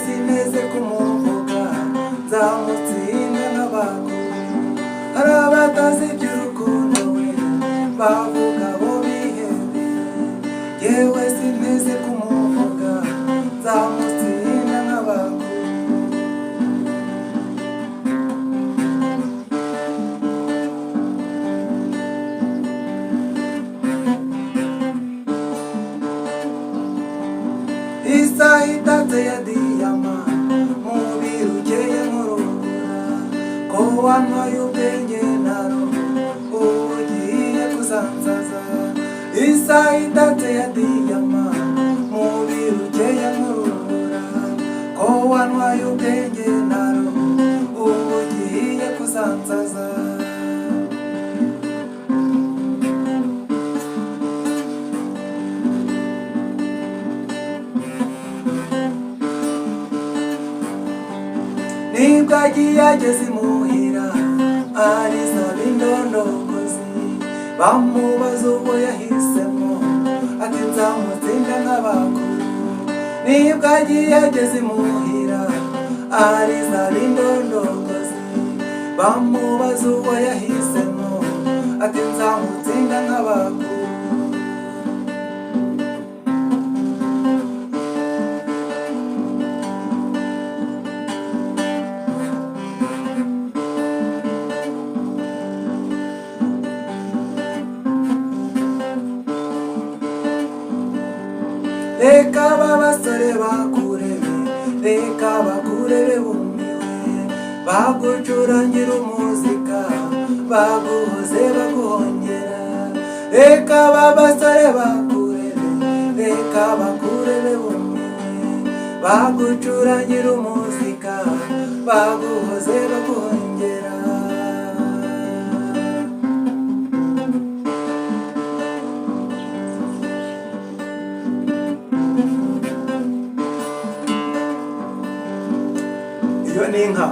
Sineze kumuvuga, nzamutsinda nk'abakuru. Hari abatazi iby'urukundo we, bavuga bo bihebeye. Yewe sineze kumuvuga, nzamutsinda nk'abakuru. Isaha itatse ya diyama, mubiri ukeye nk'urubura, ko wantwaye ubwenge na roho, ubu ugiye kuzansaza. Isaha itatse ya diyama, mubiri ukeye nk'urubura, ko wantwaye ubwenge na roho, ubu ugiye kuzansaza. Nibwo agiye ageze imuhira, arisaba indondogozi, bamubaza uwo yahisemo, ati nzamutsinda nk'abakuru. Nibwo agiye ageze imuhira, arisaba indondogozi, bamubaza uwo yahisemo, ati nzamutsinda nk'abakuru. Reka aba basore bakurebe, reka bakurebe bumiwe, bagucurangira umuzika, baguhoze baguhongera. Reka aba basore bakurebe, reka bakurebe bumiwe, bagucurangira umuzika, baguhoze baguhongera. Iyo ni inka.